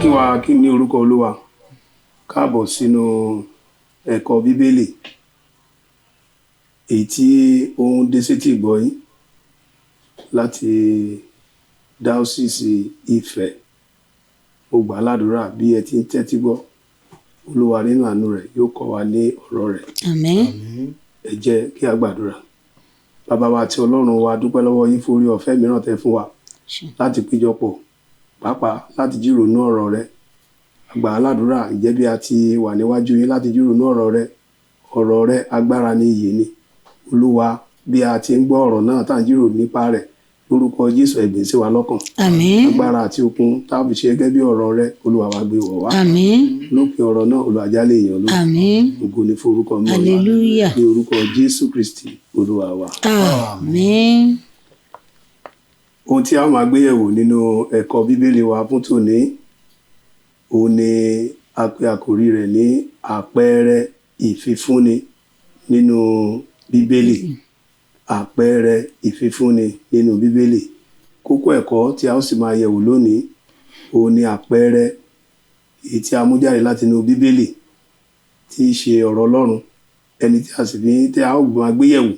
Kí wa kí ní orúkọ Olúwa. Káàbọ̀ sínú ẹ̀kọ́ Bíbélì èyí tí ó ń dé sétí ìgbọ́ yín láti dáósísì Ifẹ̀. Mo gbà á ládùúrà bí ẹ ti ń tẹ́tí gbọ́, Olúwa nínú àánú rẹ̀ yóò kọ́ wa ní ọ̀rọ̀ rẹ̀. Àmín. Ẹ jẹ́ kí a gbàdúrà. Bàbá wa àti Ọlọ́run wa, dúpẹ́ lọ́wọ́ yín fún oore ọ̀fẹ́ mìíràn tẹ́ fún wa láti péjọpọ̀, pàápàá láti jíròrò ọ̀rọ̀ rẹ. A gbà á ládùúrà, ǹjẹ́ bí a ti wà níwájú yín láti jíròrò ọ̀rọ̀ rẹ, ọ̀rọ̀ rẹ agbára ní ìyè ni. Olúwa, bí a ti ń gbọ́ ọ̀rọ̀ náà tá à ń jíròrò nípa rẹ̀, lórúkọ Jésù, ẹ gbìn sí wa lọ́kàn. Àmín. Agbára àti okun tá a fi ṣe gẹ́gẹ́ bí ọ̀rọ̀ rẹ, Olúwa wa gbé wọ̀ wá. Àmín. Lópin ọ̀rọ̀ náà, Olúwa já lè yàn lógo. Àmín. Ògo ni fún orúkọ mímọ́ rẹ. Hallelujah. Ní orúkọ Jésù Kristi Olúwa wa. Àmín. Ohun tí a ó máa gbé yẹ̀wò nínú ẹ̀kọ́ Bíbélì wa fún tòní, òun ni a pè àkòrí rẹ̀ ní àpẹẹrẹ ìfifúnni nínú Bíbélì. Àpẹẹrẹ ìfifúnni nínú Bíbélì. Kókó ẹ̀kọ́ tí a ó sì máa yẹ̀wò lónìí, òun ni àpẹẹrẹ èyí tí a mú jáde láti inú Bíbélì, tí í ṣe ọ̀rọ̀ Ọlọ́run. Ẹni tí a sì fi tí a ó máa gbé yẹ̀wò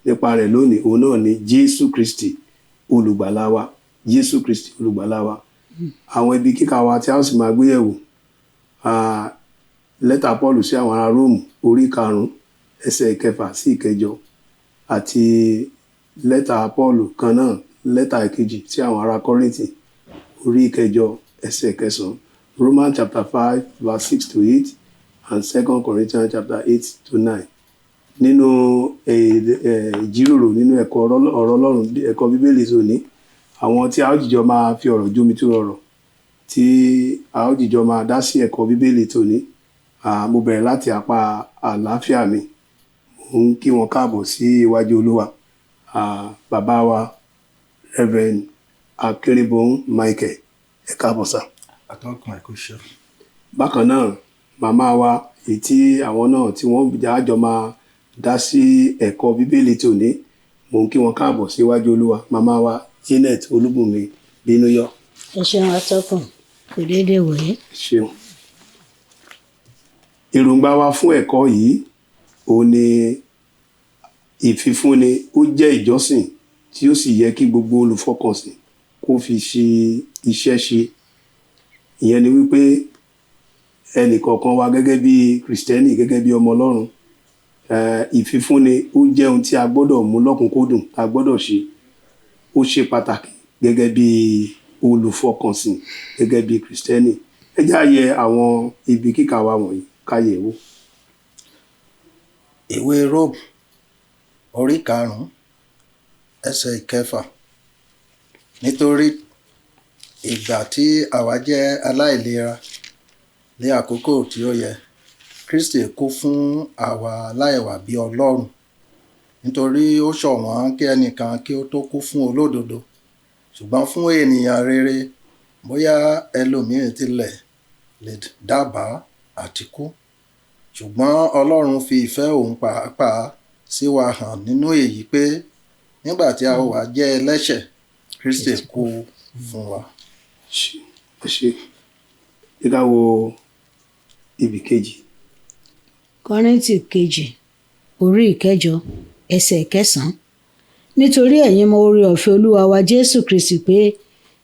nípa rẹ̀ lónìí, òun náà ni Jésù Kristi olùgbàlà wa. Jésù Kristi olùgbàlà wa. Àwọn ibi kíkà wa tí a ó sì máa gbé yẹ̀wò, lẹ́tà Pọ́ọ̀lù sí àwọn ará Róòmù orí 5 ẹsẹ̀ 6 sí 8, àti lẹ́tà Pọ́ọ̀lù kan náà, lẹ́tà ìkejì sí àwọn ará Kọ́ríńtì orí 8 ẹsẹ̀ 9. Romans chapter 5 verse 6 to 8 and 2 Corinthians chapter 8 to 9. Nínú ìjíròrò nínú ẹ̀kọ́ ọ̀rọ̀ Ọlọ́run, ẹ̀kọ́ Bíbélì tòní, àwọn tí a ó jìjọ máa fi ọ̀rọ̀ jómitóró ọ̀rọ̀, tí a ó jìjọ máa dá sí ẹ̀kọ́ Bíbélì tòní, mo bẹ̀rẹ̀ láti apá àlàáfíà mi. Mo ń kí wọn káàbọ̀ sí iwájú Olúwa. Bàbá wa Reverend Akérébọ̀n Michael, ẹ káàbọ̀ sá. Atọ́kùn, ẹ̀kú iṣẹ́. Bákan náà, màmá wa èyí tí àwọn náà tí wọ́n jọ máa dá sí ẹ̀kọ́ Bíbélì tòní, mò ń kí wọn káàbọ̀ síwájú Olúwa, màmá wa Janet Olúbùnmi Bínúyọ̀. Ẹ ṣeun atọ́kùn, kò déédéé wòye. Ṣeun. Èròǹgbà wa fún ẹ̀kọ́ yìí, òun ni ìfifúnni. Ó jẹ́ ìjọsìn tí ó sì yẹ kí gbogbo olùfọkànsìn kó fi ṣe iṣẹ́ ṣe. Ìyẹn ni wípé ẹnì kọ̀ọ̀kan wa gẹ́gẹ́ bí Kìrìsìtẹ́nì, gẹ́gẹ́ bí ọmọ Ọlọ́run, ìfifúnni ó jẹ́ ohun tí a gbọ́dọ̀ mú lọ́kùnkúndùn, a gbọ́dọ̀ ṣe. Ó ṣe pàtàkì gẹ́gẹ́ bí olùfọkànsìn, gẹ́gẹ́ bí Kìrìsìtẹ́nì. Ẹ jẹ́ á yẹ àwọn ibi kíkà wa wọ̀nyí, ká yẹ̀ wò. Ìwé Róòmù orí 5 ẹsẹ̀ 6. Nítorí ìgbà tí àwa jẹ́ aláìlera ní àkókò tí ó yẹ, Kristi kú fún àwa aláìwà bí Ọlọ́run. Nítorí ó ṣọ̀wọ́n kí ẹnìkan kí ó tó kú fún olódodo, ṣùgbọ́n fún ènìyàn rere, bóyá ẹlòmíràn tilẹ̀ lè dábàá àti kú. Ṣùgbọ́n Ọlọ́run fi ìfẹ́ òun pàápàá sí wa hàn nínú èyí pé nígbà tí a wà jẹ́ ẹlẹ́ṣẹ̀, Kristi kú fún wa. Ẹ ṣé. Ẹ ká wo ibi kejì. Kọ́ríńtì kejì orí 8 ẹsẹ̀ 9. Nítorí ẹ̀yin mọ oore ọ̀fẹ́ Olúwa wa Jésù Kristi pé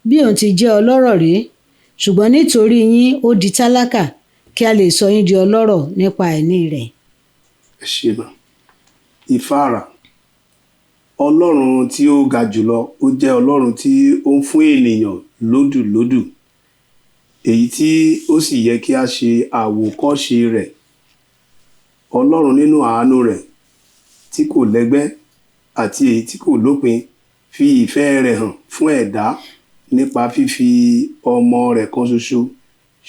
bí òun ti jẹ́ ọlọ́rọ̀ rí, ṣùgbọ́n nítorí yín ó di tálákà, kí a lè sọ yín di ọlọ́rọ̀ nípa àìní rẹ̀. Ẹ ṣé mà. Ìfáàrà. Ọlọ́run tí ó ga jùlọ, ó jẹ́ Ọlọ́run tí ó ń fún ènìyàn lódùlódù, èyí tí ó sì yẹ kí a ṣe àwòkọ́ṣe rẹ̀. Ọlọ́run nínú àánú rẹ̀ tí kò lẹ́gbẹ́ àti èyí tí kò lópin fi ìfẹ́ rẹ̀ hàn fún ẹ̀dá nípa fífi ọmọ rẹ̀ kan ṣoṣo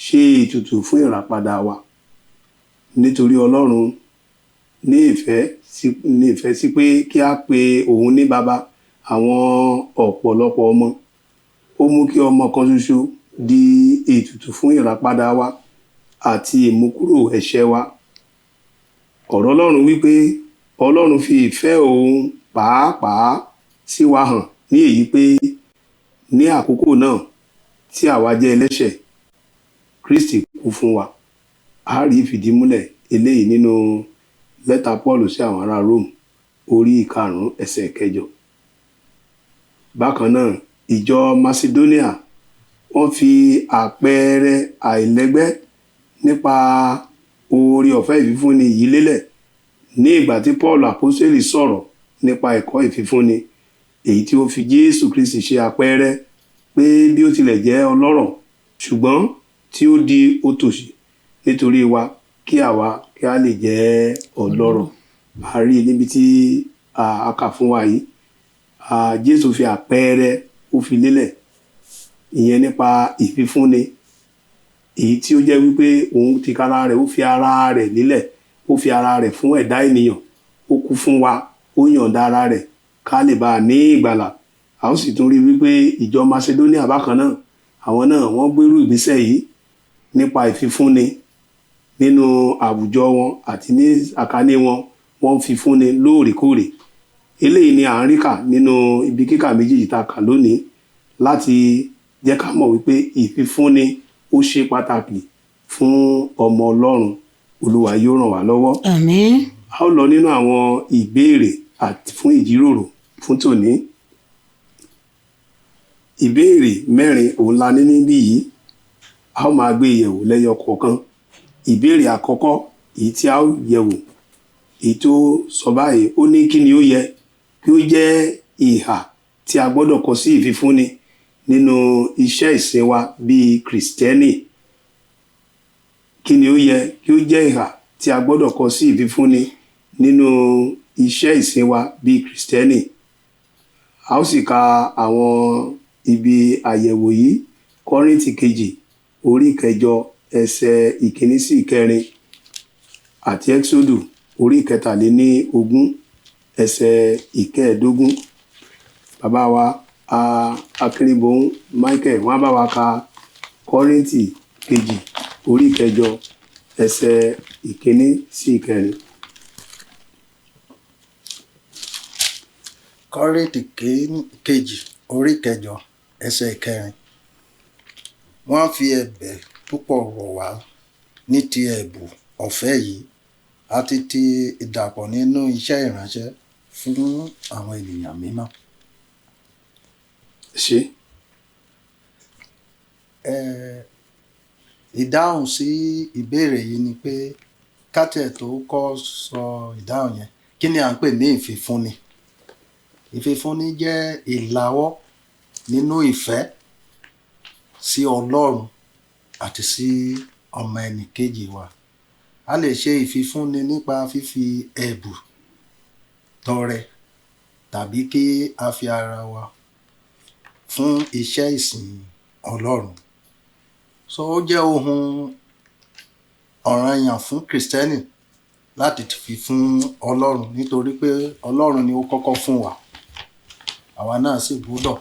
ṣe ètùtù fún ìràpadà wa. Nítorí Ọlọ́run ní ìfẹ́ sí pé kí a pe òun ní baba àwọn ọ̀pọ̀lọpọ̀ ọmọ. Ó mú kí ọmọ kan ṣoṣo di ètùtù fún ìràpadà wa àti ìmúkúrò ẹ̀ṣẹ̀ wa. Ọ̀rọ̀ Ọlọ́run wípé Ọlọ́run fi ìfẹ́ òun pàápàá sí wa hàn ní èyí pé ní àkókò náà tí àwa jẹ́ ẹlẹ́ṣẹ̀, Kristi kú fún wa. A rí ìfìdímúlẹ̀ eléyìí nínú lẹ́tà Paul sí àwọn ará Rome orí 5 ẹsẹ̀ 8. Bákan náà, ìjọ Macedonia wọ́n fi àpẹẹrẹ àìlẹ́gbẹ́ nípa oore ọ̀fẹ́ ìfifúnni yìí lélẹ̀ ní ìgbà tí Paul àpọ́sítélì sọ̀rọ̀ nípa ẹ̀kọ́ ìfifúnni, èyí tí ó fi Jésù Kristi ṣe àpẹẹrẹ pé bí ó tilẹ̀ jẹ́ ọlọ́rọ̀ ṣùgbọ́n tí ó di òtòṣì nítorí wa kí àwa kí a lè jẹ́ ọlọ́rọ̀. A rí níbi tí a kà fún wa yìí, Jésù fi àpẹẹrẹ ó fi lélẹ̀ ìyẹn nípa ìfifúnni, èyí tí ó jẹ́ wípé òun tìkára rẹ̀ ó fi ara rẹ̀ lélẹ̀, ó fi ara rẹ̀ fún ẹ̀dá ènìyàn, ó kú fún wa, ó yọ̀ǹda ara rẹ̀ ká lè bá a ní ìgbàlà. A ó sì tún rí wípé ìjọ Macedonia bákan náà, àwọn náà wọ́n gbérú ìgbésẹ̀ yìí nípa ìfifúnni nínú àwùjọ wọn àti ní àkání wọn, wọ́n ń fifúnni lóòrèkóòrè. Eléyìí ni à ń rí kà nínú ibi kíkà méjèèjì tá a kà lónìí láti jẹ́ ká mọ̀ wípé ìfifúnni ó ṣe pàtàkì fún ọmọ Ọlọ́run. Olúwa yóò ràn wá lọ́wọ́. Àmín. A ó lọ nínú àwọn ìbéèrè àti fún ìjíròrò fún tòní. Ìbéèrè mẹ́rin òun la ní níbí yìí. A ó máa gbé yẹ̀wò lẹ́yọ kọ̀ọ̀kan. Ìbéèrè àkọ́kọ́ èyí tí a ó yẹ̀wò, èyí tó sọ báyìí, ó ní kí ni ó yẹ kí ó jẹ́ ìhà tí a gbọ́dọ̀ kọ sí ìfifúnni nínú iṣẹ́ ìsìn wa bíi Kìrìsìtẹ́nì. Kí ni ó yẹ kí ó jẹ́ ìhà tí a gbọ́dọ̀ kọ sí ìfifúnni nínú iṣẹ́ ìsìn wa bíi Kìrìsìtẹ́nì? A ó sì ka àwọn ibi àyẹ̀wò yìí: Kọ́ríńtì kejì orí 8 ẹsẹ̀ 1 sí 4 àti Ẹ́kísódù orí 23 ẹsẹ̀ 15. Bàbá wa Akínríbọ̀ún Michael wọ́n á bá wa ka Kọ́ríńtì kejì orí 8 ẹsẹ̀ 1 sí 4. Kọ́ríńtì kejì orí 8 ẹsẹ̀ 4. Wọ́n fi ẹ̀bẹ̀ púpọ̀ rọ̀ wá ní ti ẹ̀bùn ọ̀fẹ́ yìí àti ti ìdàpọ̀ nínú iṣẹ́ ìránṣẹ́ fún àwọn ènìyàn mímọ́. Ṣé? Ìdáhùn sí ìbéèrè yìí ni pé ká tiẹ̀ tó kọ́ sọ ìdáhùn yẹn, kí ni à ń pè ní ìfifúnni? Ìfifúnni jẹ́ ìlàwọ́ nínú ìfẹ́ sí Ọlọ́run àti sí ọmọ ẹnì kejì wa. A lè ṣe ìfifúnni nípa fífi ẹ̀bùn tọrẹ tàbí kí a fi ara wa fún iṣẹ́ ìsìn Ọlọ́run. So ó jẹ́ ohun ọ̀ranyàn fún Kìrìsìtẹ́nì láti fi fún Ọlọ́run nítorí pé Ọlọ́run ni ó kọ́kọ́ fún wa. Àwa náà sì gbọ́dọ̀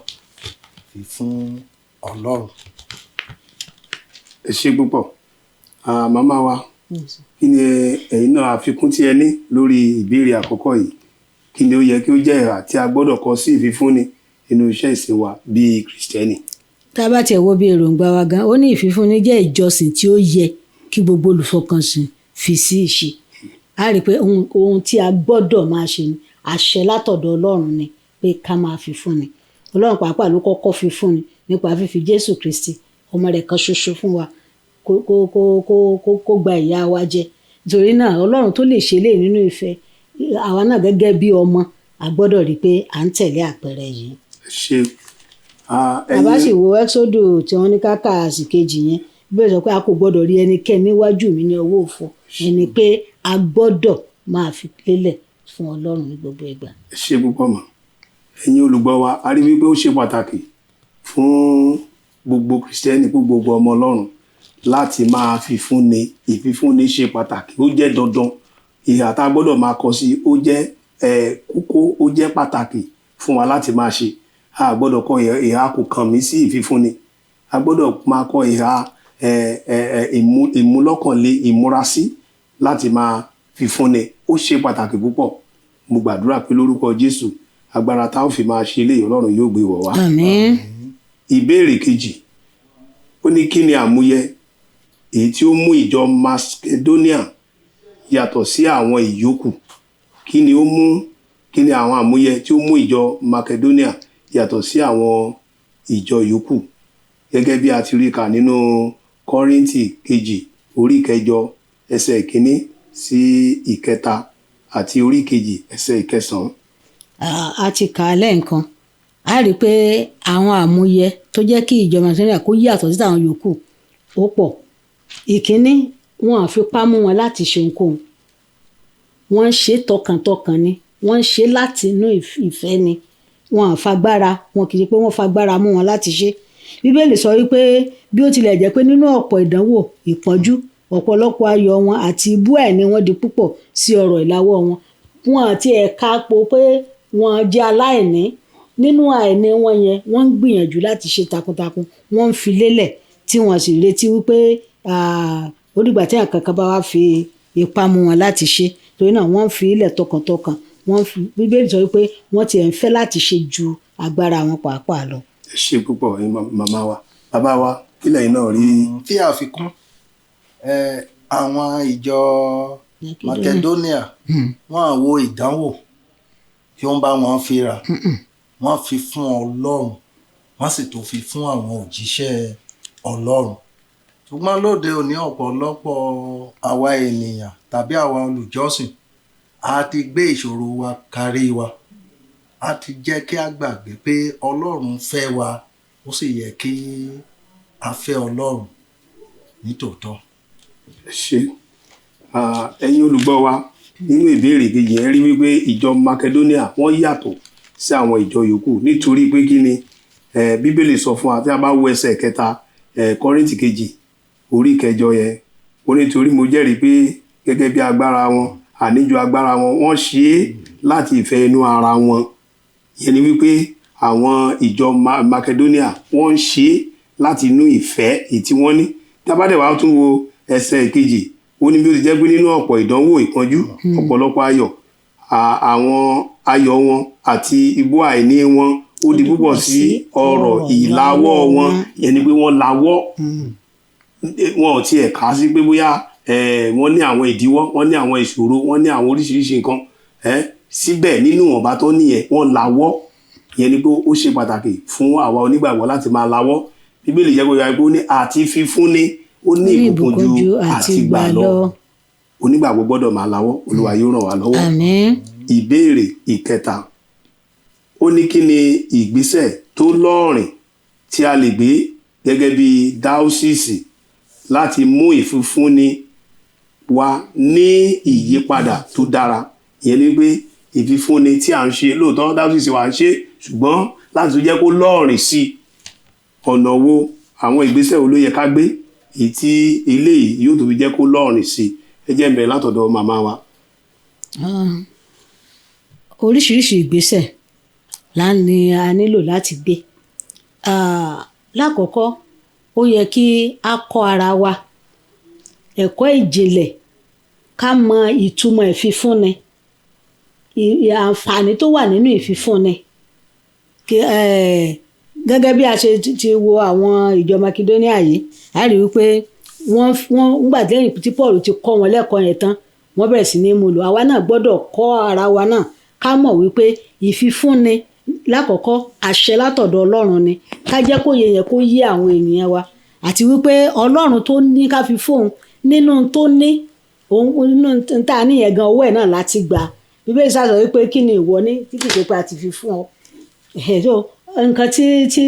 fi fún Ọlọ́run. Ẹ ṣé púpọ̀. Màmá wa, kí ni ẹ̀yin náà àfikún tí ẹ ní lórí ìbéèrè àkọ́kọ́ yìí? Kí ni ó yẹ kí ó jẹ́ ìhà tí a gbọ́dọ̀ kọ sí ìfifúnni nínú iṣẹ́ ìsìn wa bíi Kìrìsìtẹ́nì? Tá a bá tiẹ̀ wo bí èròǹgbà wa gan, ó ní ìfifúnni jẹ́ ìjọsìn tí ó yẹ kí gbogbo olùfọkànsìn fi sí ìṣe. A rí i pé ohun tí a gbọ́dọ̀ máa ṣe ni àṣẹ látọ̀dọ̀ Ọlọ́run ni pé ká máa fi fúnni. Ọlọ́run pàápàá ló kọ́kọ́ fi fúnni nípa fífi Jésù Kristi ọmọ rẹ̀ kan ṣoṣo fún wa kó gba ìyà wa jẹ. Nítorí náà Ọlọ́run tó lè ṣe eléyìí nínú ìfẹ́, àwa náà gẹ́gẹ́ bí ọmọ a gbọ́dọ̀ rí i pé à ń tẹ̀lé àpẹẹrẹ yìí. Ṣé Bàbá sì wo Ẹ́xódù tí wọ́n ní káka àsìkejì yẹn, bí ó sọ pé a kò gbọ́dọ̀ rí ẹnikẹ́ni níwájú mi ní ọwọ́ òfo, ẹni pé a gbọ́dọ̀ máa fi lélẹ̀ fún Ọlọ́run ní gbogbo ìgbà. Ṣé púpọ̀ mọ́. Ẹ̀yin olùgbọ́ wa, a rí wípé ó ṣe pàtàkì fún gbogbo Kìrìsìtẹ́nì, fún gbogbo ọmọ Ọlọ́run láti máa fi fúnni. Ìfifúnni ṣe pàtàkì, ó jẹ́ dandan. Ìhà tá a gbọ́dọ̀ máa kọ sí, ó jẹ́ kókó, ó jẹ́ pàtàkì fún wa láti máa ṣe. A gbọ́dọ̀ kọ ìhà kò kàn mí sí ìfifúnni. A gbọ́dọ̀ máa kọ ìhà ìmúlọ́kànlé, ìmúrasí láti máa fifúnni. Ó ṣe pàtàkì púpọ̀. Mo gbàdúrà pé lórúkọ Jésù, agbára tá ó fi máa ṣe eléyìí Ọlọ́run yóò gbé wọ̀ wá. Àmín. Ìbéèrè kejì, ó ní kí ni àmúyẹ èyí tí ó mú ìjọ Macedonia yàtọ̀ sí àwọn ìyókù? Kí ni ó mú, kí ni àwọn àmúyẹ tí ó mú ìjọ Macedonia yàtọ̀ sí àwọn ìjọ yòókù, gẹ́gẹ́ bí a ti rí kà nínú Kọ́ríńtì kejì orí ìkẹjọ ẹsẹ̀ ìkíní sí ìkẹta àti orí ìkejì ẹsẹ̀ ìkẹsàn-án. A ti kà á lẹ́ẹ̀kan. A rí i pé àwọn àmúyẹ tó jẹ́ kí ìjọ Macedonia kó yàtọ̀ sí àwọn yòókù ó pọ̀. Ìkíní, wọn à fipá mú wọn láti ṣe ohunkóhun. Wọ́n ń ṣe tọkàntọkàn ni, wọ́n ń ṣe láti inú ìfẹ́ ni. Wọn à fagbára, wọn kì í ṣe pé wọ́n fagbára mú wọn láti ṣe. Bíbélì sọ wípé bí ó tilẹ̀ jẹ́ pé nínú ọ̀pọ̀ ìdánwò, ìpọ́njú, ọ̀pọ̀lọpọ̀ ayọ̀ wọn àti ibú àìní wọn di púpọ̀ sí ọrọ̀ ìlawọ́ wọn. Wọn àti ẹ̀ka po pé wọ́n jẹ́ aláìní. Nínú àìní wọn yẹn, wọ́n ń gbìyànjú láti ṣe takuntakun, wọ́n ń fi lélẹ̀ tí wọ́n sì retí wípé ó dìgbà tí ẹ̀ẹ̀kan kan bá wá fi ipá mú wọn láti ṣe. Torí náà wọ́n ń fi ilẹ̀ tọkàntọkàn. Wọ́n fi, Bíbélì sọ wípé wọ́n ti ẹ̀ ń fẹ́ láti ṣe ju agbára wọn pàápàá lọ. Ẹ ṣe púpọ̀ ẹ̀yin màmá wa. Bàbá wa, kí lẹ̀yin náà rí? Fi àfikún, àwọn ìjọ Macedonia wọ́n á wo ìdánwò tí ó ń bá wọn fínra. Wọ́n fi fún Ọlọ́run, wọ́n sì tún fi fún àwọn òjíṣẹ́ Ọlọ́run. Ṣùgbọ́n lóde òní ọ̀pọ̀lọpọ̀ àwa ènìyàn tàbí àwa olùjọ́sìn, a ti gbé ìṣòro wa kárí wa. A ti jẹ́ kí a gbàgbé pé Ọlọ́run fẹ́ wa, ó sì yẹ kí a fẹ́ Ọlọ́run nítòótọ́. Ẹ ṣé. Ẹ̀yin olùgbọ́ wa, nínú ìbéèrè kejì ẹ rí wípé ìjọ Macedonia wọ́n yàtọ̀ sí àwọn ìjọ yòókù nítorí pé kí ni, Bíbélì sọ fún wa tí a bá wo ẹsẹ̀ kẹta, Kọ́ríńtì kejì orí ìkẹjọ yẹn, ó ní torí mo jẹ́rìí pé gẹ́gẹ́ bí agbára wọn, àníjù agbára wọn, wọ́n ṣe é láti ìfẹ́ inú ara wọn. Ìyẹn ni wípé àwọn ìjọ Macedonia wọ́n ń ṣe é láti inú ìfẹ́ èyí tí wọ́n ní. Tí a bá dẹ̀ wá tún wo ẹsẹ̀ ìkejì, ó ní bí ó ti jẹ́ pé nínú ọ̀pọ̀ ìdánwò ìpọ́njú, ọ̀pọ̀lọpọ̀ ayọ̀, àwọn ayọ̀ wọn àti ibú àìní wọn ó di púpọ̀ sí ọrọ̀ ìlawọ́ wọn. Ìyẹn ni pé wọ́n lawọ́. Wọn ò tiẹ̀ kà á sí pé bóyá wọ́n ní àwọn ìdíwọ́, wọ́n ní àwọn ìṣòro, wọ́n ní àwọn oríṣiríṣi nǹkan. Síbẹ̀ nínú ìwọ̀nba tó níyẹn, wọ́n lawọ́. Ìyẹn ni pé ó ṣe pàtàkì fún àwa onígbàgbọ́ láti máa lawọ́. Bíbélì jẹ́ kó yé wa pé ó ní àti fífúnni, ó ní ìbùkún ju àti gbà lọ. Onígbàgbọ́ gbọ́dọ̀ máa lawọ́. Olúwa yóò ràn wá lọ́wọ́. Àmín. Ìbéèrè ìkẹta, ó ní kí ni ìgbésẹ̀ tó lọ́ọ̀rìn tí a lè gbé gẹ́gẹ́ bí dáósìsì láti mú ìfifúnni wa ní ìyípadà tó dára. Ìyẹn ni pé ìfifúnni tí à ń ṣe lóòótọ́ dáósìsì wa ń ṣe, ṣùgbọ́n láti tún jẹ́ kó lọ́ọ̀rìn sí i, ọ̀nà wo, àwọn ìgbésẹ̀ wo ló yẹ ká gbé èyí tí eléyìí yóò tó fi jẹ́ kó lọ́ọ̀rìn sí i. Ẹ jẹ́ n bẹ̀rẹ̀ látọ̀dọ̀ màmá wa. Oríṣiríṣi ìgbésẹ̀ là ní a nílò láti gbé. Lákọ̀ọ́kọ́, ó yẹ kí a kọ́ ara wa ẹ̀kọ́ ìjìnlẹ̀, ká mọ ìtumọ̀ ìfifúnni, àǹfààní tó wà nínú ìfifúnni. Gẹ́gẹ́ bí a ṣe ti wo àwọn ìjọ Macedonia yìí, a rí wípé wọ́n nígbà lẹ́yìn tí Paul ti kọ́ wọn lẹ́kọ̀ọ́ yẹn tán, wọ́n bẹ̀rẹ̀ sí ní mú lò. Àwa náà gbọ́dọ̀ kọ́ ara wa náà ká mọ̀ wípé ìfifúnni lákọ̀ọ́kọ́ àṣẹ látọ̀dọ̀ Ọlọ́run ni. Ká jẹ́ kó yé yẹn kó yé àwọn ènìyàn wa, àti wípé Ọlọ́run tó ní ká fi fóun nínú tó ní, òun nínú tá a ní yẹn gan owó ẹ̀ náà láti gbà. Bíbélì sá sọ wípé kí ni ìwọ ní tí kì í ṣe pé a ti fi fún ọ. So nǹkan tí tí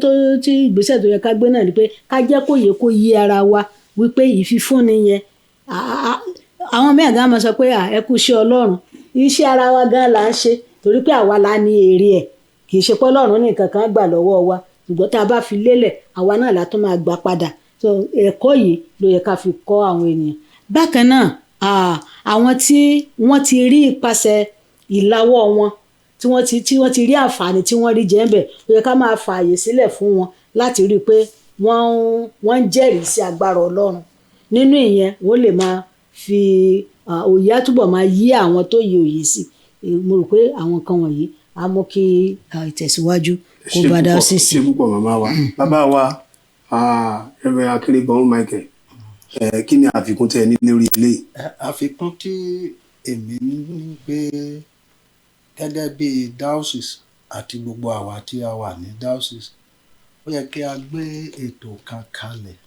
tó tí ìgbésẹ̀ tó yẹ ká gbé náà ni pé ká jẹ́ kó yé kó yé ara wa wípé ìfifúnni yẹn, àwọn mìíràn gan máa sọ pé ẹ kú iṣẹ́ Ọlọ́run, iṣẹ́ ara wa gan là ń ṣe torí pé àwa la ní èrè ẹ̀, kì í ṣe pé Ọlọ́run ní nǹkan kan gbà lọ́wọ́ wa, ṣùgbọ́n tá a bá fi lélẹ̀ àwa náà la tún máa gbà padà. So ẹ̀kọ́ yìí ló yẹ ká fi kọ́ àwọn ènìyàn. Bákan náà, àwọn tí wọ́n ti rí ipasẹ̀ ìlawọ́ wọn, tí wọ́n ti rí àǹfààní tí wọ́n rí jẹ ń bẹ̀, ó yẹ ká máa fààyè sílẹ̀ fún wọn láti rí i pé wọ́n ń jẹ́rìí sí agbára Ọlọ́run. Nínú ìyẹn, wọ́n lè máa fi òye á túbọ̀ máa yí àwọn tó yẹ òye sí. Mo rò pé àwọn nǹkan wọ̀nyí á mú kí ìtẹ̀síwájú kó bá dáósìsì. Ṣé púpọ̀ màmá wa. Bàbá wa, Reverend Akinribọ̀ún Michael, Kí ni àfikún tẹ́ ẹ ní lórí eléyìí? Àfikún tí èmi ní ni pé gẹ́gẹ́ bí diocese àti gbogbo àwa tí a wà ní diocese, ó yẹ kí a gbé ètò kan kalẹ̀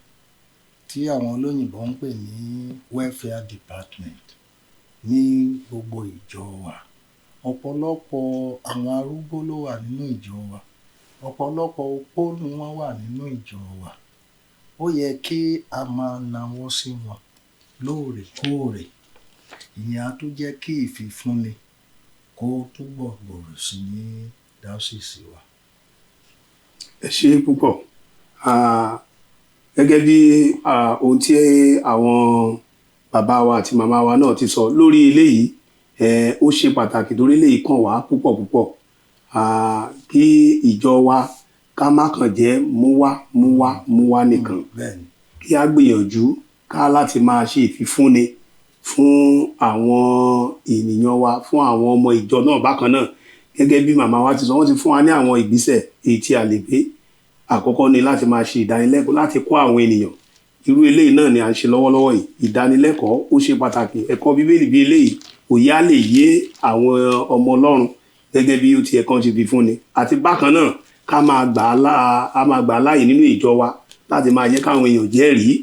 tí àwọn olóyìnbo ń pè ní welfare department ní gbogbo ìjọ wa. Ọ̀pọ̀lọpọ̀ àwọn arúgbó ló wà nínú ìjọ wa, ọ̀pọ̀lọpọ̀ opó ni wọ́n wà nínú ìjọ wa. Ó yẹ kí a máa nawọ́ sí wọn lóòrèkóòrè. Ìyẹn á tún jẹ́ kí ìfifúnni kó túbọ̀ gbòòrò sí ní diocese wa. Ẹ ṣé púpọ̀. Gẹ́gẹ́ bí ohun tí àwọn bàbá wa àti màmá wa náà ti sọ lórí eléyìí, ó ṣe pàtàkì torí eléyìí kàn wá púpọ̀ púpọ̀. Kí ìjọ wa ká má kàn jẹ́ mú wá, mú wá, mú wá nìkan. Kí á gbìyànjú ká láti máa ṣe ìfifúnni fún àwọn ènìyàn wa, fún àwọn ọmọ ìjọ náà bákan náà. Gẹ́gẹ́ bí màmá wa ti sọ, wọ́n ti fún wa ní àwọn ìgbésẹ̀ èyí tí a lè gbé. Àkọ́kọ́ ni láti máa ṣe ìdánilẹ́kọ̀ọ́, láti kọ́ àwọn ènìyàn. Irú eléyìí náà ni à ń ṣe lọ́wọ́lọ́wọ́ yìí. Ìdánilẹ́kọ̀ọ́ ó ṣe pàtàkì. Ẹ̀kọ́ Bíbélì bí eléyìí òye á lè yé àwọn ọmọ Ọlọ́run gẹ́gẹ́ bí ó ti ẹ̀kan ṣe fi fún ni. Àti bákan náà ká máa gbà á máa gbà á láàyè nínú ìjọ wa láti máa jẹ́ káwọn èèyàn jẹ́rìí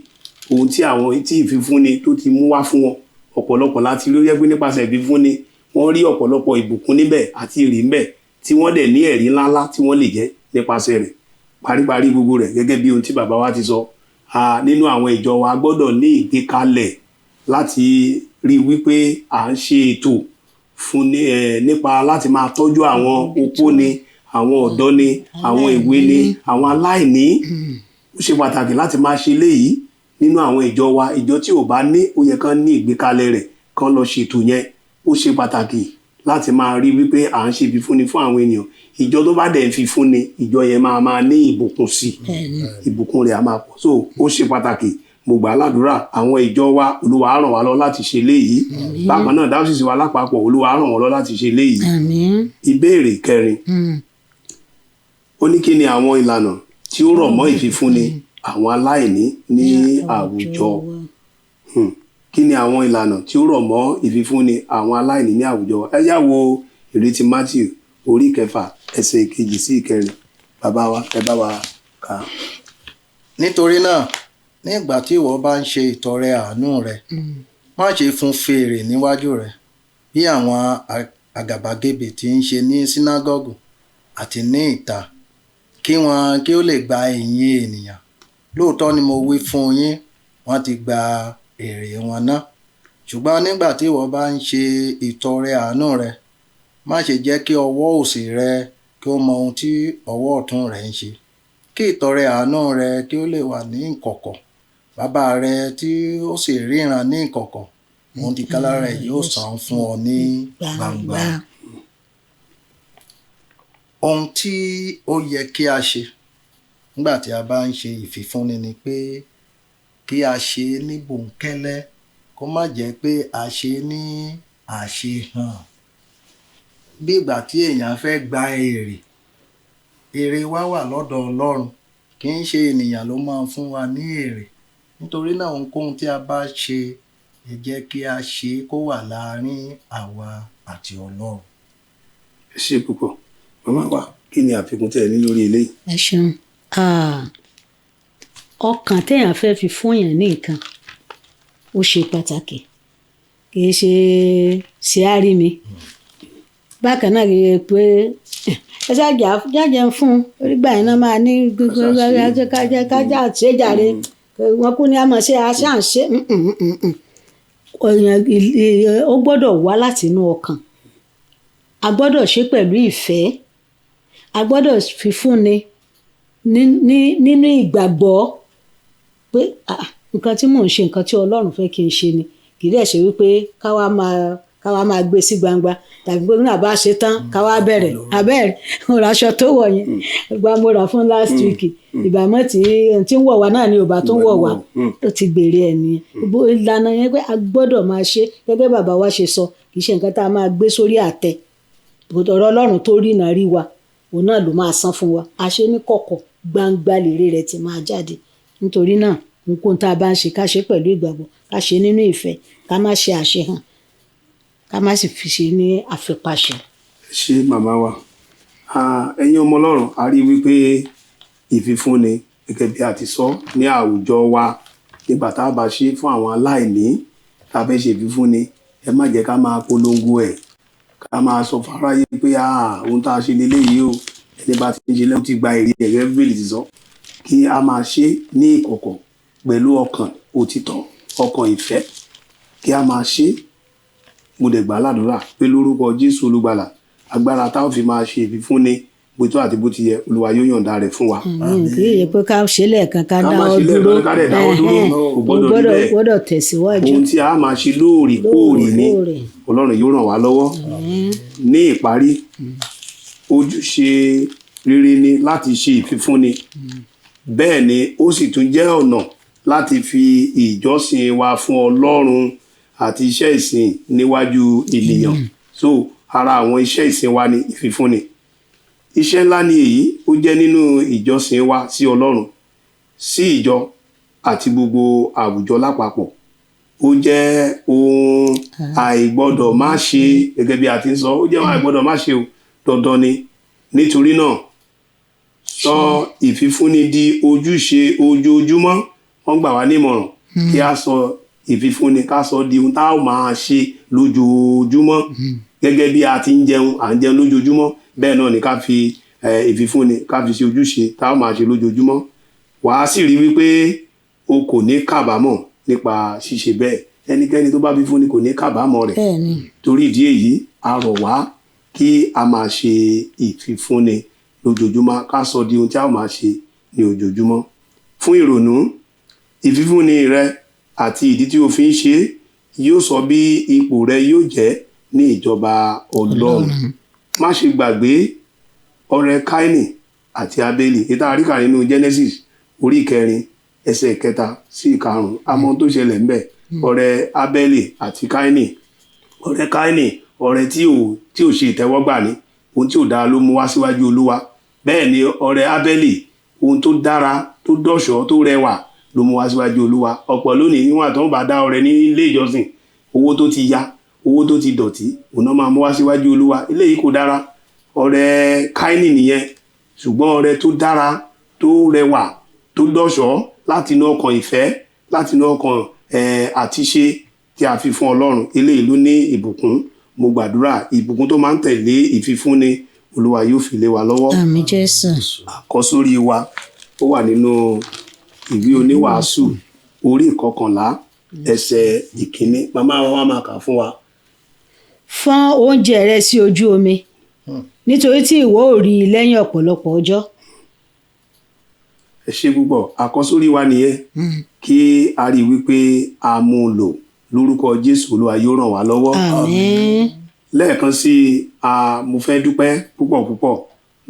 ohun tí àwọn tí ìfifúnni tó ti mú wá fún wọn. Ọ̀pọ̀lọpọ̀ láti rí ó jẹ́ pé nípasẹ̀ ìfifúnni wọ́n rí ọ̀pọ̀lọpọ̀ ìbùkún níbẹ̀ àti ìrì ńbẹ̀ tí wọ́n dẹ̀ ní ẹ̀rí ńláńlá tí wọ́n lè jẹ́ nípasẹ̀ rẹ̀. Paríparí gbogbo rẹ̀ gẹ́gẹ́ bí ohun tí bàbá wa ti sọ, nínú àwọn ìjọ wa gbọ́dọ̀ ní ìgbékalẹ̀ láti rí wípé à ń ṣe ètò fún ní, nípa láti máa tọ́jú àwọn opó ni, àwọn ọ̀dọ́ ni, àwọn èwe ni, àwọn aláìní. Ó ṣe pàtàkì láti máa ṣe eléyìí nínú àwọn ìjọ wa. Ìjọ tí ò bá ní, ó yẹ kán ní ìgbékalẹ̀ rẹ̀, kán lọ ṣètò yẹn. Ó ṣe pàtàkì láti máa rí wípé à ń ṣe ìfifúnni fún àwọn ènìyàn. Ìjọ tó bá dẹ̀ ń fifúnni, ìjọ yẹn máa máa ní ìbùkún sí i. Ìbùkún rẹ̀ á máa pọ̀. So ó ṣe pàtàkì. Mo gbà á ládùúrà àwọn ìjọ wa, Olúwa á ràn wá lọ láti ṣe eléyìí. Bákan náà diocese wa lápapọ̀, Olúwa á ràn wọ́n lọ láti ṣe eléyìí. Ìbéèrè kẹrin. Ó ní kí ni àwọn ìlànà tí ó rọ̀ mọ́ ìfifúnni àwọn aláìní ní àwùjọ? Kí ni àwọn ìlànà tí ó rọ̀ mọ́ ìfifúnni àwọn aláìní ní àwùjọ? Ẹ yá wo ìrètí Matthew orí 6 ẹsẹ̀ 2 sí 4. Bàbá wa, ẹ bá wa kà á. Nítorí náà, ní ìgbà tí ìwọ bá ń ṣe ìtọrẹ àánú rẹ, má ṣe fún fèrè níwájú rẹ bí àwọn àgàbàgebè tí ń ṣe ní sínágọ́gù àti ní ìta, kí wọn kí ó lè gba ìyìn ènìyàn. Lóòótọ́ ni mo wí fún yín, wọ́n ti gba èrè wọn ná. Ṣùgbọ́n nígbà tí ìwọ bá ń ṣe ìtọrẹ àánú rẹ, má ṣe jẹ́ kí ọwọ́ òsì rẹ kí ó mọ ohun tí ọwọ́ ọ̀tún rẹ ń ṣe. Kí ìtọrẹ àánú rẹ kí ó lè wà ní ìkọ̀kọ̀. Bàbá rẹ tí ó sì ríran ní ìkọ̀kọ̀, òun tìkálára rẹ̀ yóò san fún ọ ní gbangba. Ohun tí ó yẹ kí a ṣe nígbà tí a bá ń ṣe ìfifúnni ni pé kí a ṣe é ní bòńkẹ́lẹ́, kó má jẹ́ pé a ṣe é ní àṣehàn. Bí ìgbà tí èèyàn fẹ́ gba èrè, èrè wa wà lọ́dọ̀ Ọlọ́run, kì í ṣe ènìyàn ló máa ń fún wa ní èrè. Nítorí náà ohunkóhun tí a bá ṣe, ẹ jẹ́ kí a ṣe é kó wà láàárín àwa àti Ọlọ́run. Ẹ ṣé púpọ̀. Màmá wa, kí ni àfikún tí ẹ ní lórí eléyìí? Ẹ ṣeun. Ọkàn téèyàn fẹ́ fi fún èèyàn ní nǹkan, ó ṣe pàtàkì. Kì í ṣe ṣe á rí mi. Bákan náà kì í ṣe pé ẹ ṣáàjà jájẹ ń fún un, orí gbà yẹn náà máa ní gbogbo kájà ṣe jàre. Wọ́n kú ní a máa ṣe aṣá ń ṣe. Èèyàn ó gbọ́dọ̀ wá láti inú ọkàn. A gbọ́dọ̀ ṣe pẹ̀lú ìfẹ́. A gbọ́dọ̀ fi fúnni nínú ìgbàgbọ́ pé nǹkan tí mò ń ṣe, nǹkan tí Ọlọ́run fẹ́ kí n ṣe ni. Kì í dẹ̀ ṣe wípé ká wá máa gbé sí gbangba tàbí pé nígbà bá ṣe tán ká wá bẹ̀rẹ̀. Abẹ́rẹ́ mo ra aṣọ tó wọ̀ yẹn, gba mo rà fún last week. Ìbámọ́ tí ń wọ̀ wá náà ni ò bá tó ń wọ̀ wá. Ó ti gbèrè ẹ̀ nìyẹn. Ìlànà yẹn pé a gbọ́dọ̀ máa ṣe gẹ́gẹ́ bàbá wa ṣe sọ, kì í ṣe nǹkan tá a máa gbé sórí àtẹ. Ọ̀rọ̀ Ọlọ́run tó rí náà rí wa, òun náà ló máa san fún wa. A ṣe ní kọ̀kọ̀, gbangba lèrè rẹ̀ ti máa jáde. Nítorí náà Ohunkóhun tá a bá ń ṣe, ká ṣe pẹ̀lú ìgbàgbọ́, ká ṣe nínú ìfẹ́, ká má ṣe àṣehàn, ká má sì fi ṣe ní àfipáṣe. Ṣé màmá wa. Ah, ẹ̀yin ọmọ Ọlọ́run, a rí wípé ìfifúnni gẹ́gẹ́ bí a ti sọ ní àwùjọ wa, nígbà tá a bá ṣe fún àwọn aláìní, tá a fẹ́ ṣe ìfifúnni, ẹ má jẹ́ ká máa polongo ẹ̀, ká máa sọ fún aráyé pé ohun tá a ṣe leléyìí o, ẹni bá ti ń ṣe lẹ́hìn ti gba èrè ẹ̀, gẹ́gẹ́ bí Bíbélì ti sọ, kí a máa ṣe ní ìkọ̀kọ̀ pẹ̀lú ọkàn òtítọ́, ọkàn ìfẹ́, kí a máa ṣe. Mo dẹ̀ gbà á ládùúrà pé lórúkọ Jésù Olùgbàlà, agbára tá a fi máa ṣe ìfifúnni bó tó àti bó ti yẹ, Olúwa yóò yọ̀ǹda rẹ̀ fún wa. Kì í ṣe pé ká ṣe lẹ́ẹ̀kan ká Ká má dáwọ́ ṣe dúró. lẹ́ẹ̀kan ká dẹ̀ dáwọ́ dúró. Ẹhẹ́n. Kò gbọ́dọ̀ rí bẹ́ẹ̀. Gbọ́dọ̀ tẹ̀síwájú. Ohun tí a máa ṣe lóòrèkóòrè ni. Lóòrèkóòrè. Ọlọ́run yóò ràn wá lọ́wọ́. Ní ìparí, ojúṣe rere ni láti ṣe ìfifúnni. Bẹ́ẹ̀ ni ó sì tún jẹ́ ọ̀nà láti fi ìjọsìn wa fún Ọlọ́run àti iṣẹ́ ìsìn níwájú ènìyàn. So ara àwọn iṣẹ́ ìsìn wa ni ìfifúnni. Iṣẹ́ ńlá ni èyí ó jẹ́ nínú ìjọsìn wa sí Ọlọ́run, sí ìjọ àti gbogbo àwùjọ lápapọ̀. Ó jẹ́ ohun àìgbọ́dọ̀ má ṣe, gẹ́gẹ́ bí a ti ń sọ, ó jẹ́ ohun àìgbọ́dọ̀ má ṣe o, dandan ni. Nítorí náà, sọ ìfifúnni di ojúṣe ojoojúmọ́. Wọ́n gbà wá nímọ̀ràn kí a sọ ìfifúnni, ká sọ di ohun tá a máa ṣe lójoojúmọ́. Gẹ́gẹ́ bí a ti ń jẹun, à ń jẹun lójoojúmọ́, bẹ́ẹ̀ náà ni ká fi ìfifúnni, ká fi ṣe ojúṣe tá a máa ṣe lójoojúmọ́. Wàá sì rí wípé o kò ní kábàámọ̀ nípa ṣíṣe bẹ́ẹ̀. Ẹnikẹ́ni tó bá fífúnni kò ní kábàámọ̀ rẹ̀. Bẹ́ẹ̀ni. Torí ìdí èyí, a rọ̀ wá kí a máa ṣe ìfifúnni lójoojúmọ́, ká sọ di ohun tí a máa ṣe ní ojoojúmọ́. Fún ìrònú, ìfifúnni rẹ àti ìdí tí o fi ń ṣe yóò sọ bí ipò rẹ yóò jẹ́ ní ìjọba Ọlọ́run. Má ṣe gbàgbé ọrẹ Káínì àti Ábélì, ìta àríkà nínú Genesis orí 4 ẹsẹ̀ 3 sí 5. Àmọ́ tó ṣẹlẹ̀ ńbẹ̀, ọrẹ Ábélì àti Káínì. Ọrẹ Káínì, ọrẹ tí ò ṣe ìtẹ́wọ́gbà ni, ohun tí ò dára ló mú wá síwájú Olúwa. Bẹ́ẹ̀ ni ọrẹ Ábélì, ohun tó dára, tó dọ̀ṣọ́, tó rẹwà ló mú wá síwájú Olúwa. Ọ̀pọ̀ lónìí níwọ̀n tó ń bá dá ọrẹ ní ilé ìjọsìn, owó tó ti ya, owó tó ti dọ̀tí, òun náà máa mú wá síwájú Olúwa. Eléyìí kò dára. Ọrẹ Káínì nìyẹn. Ṣùgbọ́n ọrẹ tó dára, tó rẹwà, tó dọ̀ṣọ́ láti inú ọkàn ìfẹ́, láti inú ọkàn àtiṣe tí a fi fún Ọlọ́run, eléyìí ló ní ìbùkún. Mo gbàdúrà ìbùkún tó máa ń tẹ̀lé ìfifúnni, Olúwa yóò fi lé wa lọ́wọ́. Àmín Jésù. Àkọ́sórí wa ó wà nínú ìwé oníwàásù orí 11 ẹsẹ̀ 1. Màmá wa máa kà fún wa. Fọ́n oúnjẹ rẹ sí ojú omi, nítorí tí ìwọ ò rí i lẹ́yìn ọ̀pọ̀lọpọ̀ ọjọ́. Ẹ ṣé púpọ̀. Àkọ́sórí wa nìyẹn. Kí a rí i wípé a mú un lò lórúkọ Jésù, Olúwa yóò ràn wá lọ́wọ́. Àmín. Lẹ́ẹ̀kan sí i, mo fẹ́ dúpẹ́ púpọ̀ púpọ̀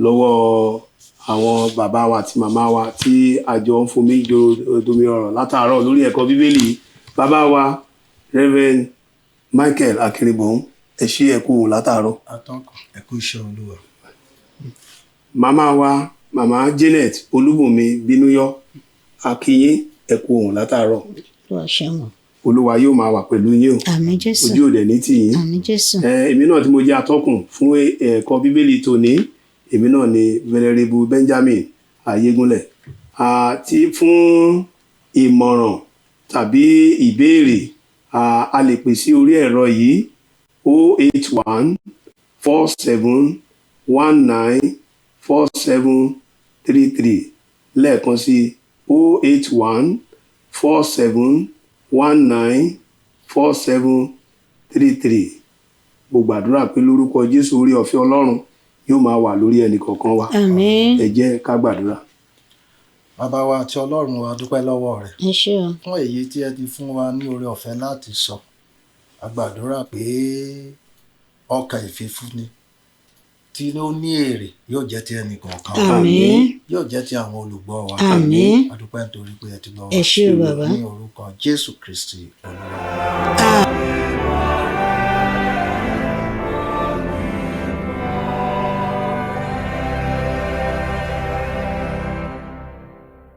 lọ́wọ́ àwọn bàbá wa àti màmá wa tí a jọ ń fomi domi ọ̀rọ̀ látàárọ̀ lórí ẹ̀kọ́ Bíbélì. Bàbá wa Reverend Michael Akérèbọ̀n, ẹ ṣé, ẹ kú látàárọ̀. Atọ́kùn, ẹ kú iṣẹ́ Olúwa. Màmá wa, Màmá Janet Olúbùnmi Bínúyọ́, a kí yín, ẹ kú òun látàárọ̀. Olúwa ṣeun. Olúwa yóò máa wà pẹ̀lú yín o. Àmín Jésù. Ojú òde ní tì yín. Àmín Jésù. Èmi náà tí mo jẹ́ atọ́kùn fún ẹ̀kọ́ Bíbélì tòní, èmi náà ni Venerable Benjamin Ayégúnlẹ̀. Àti fún ìmọ̀ràn tàbí ìbéèrè, a lè pè sí orí ẹ̀rọ yìí 081 47 19 47 33. Lẹ́ẹ̀kan sí 081 47 19 47 33. Mo gbàdúrà pé lórúkọ Jésù, orí ọ̀fẹ́ Ọlọ́run yóò máa wà lórí ẹnì kọ̀ọ̀kan wa. Àmín. Ẹ jẹ́ ká gbàdúrà. Bàbá wa àti Ọlọ́run wa, dúpẹ́ lọ́wọ́ rẹ̀ Ẹ ṣé o. fún èyí tí ẹ ti fún wa ní oore ọ̀fẹ́ láti sọ. A gbàdúrà pé ọkàn ìfifúnni tí ó ní èrè yóò jẹ́ ti ẹnì kọ̀ọ̀kan wa. Àmín. Yóò jẹ́ ti àwọn olùgbọ́ wa. Àmín. A dúpẹ́ nítorí pé ẹ ti gbọ́ wa. Ẹ ṣé o bàbá. Ní orúkọ Jésù Kristi Olúwa.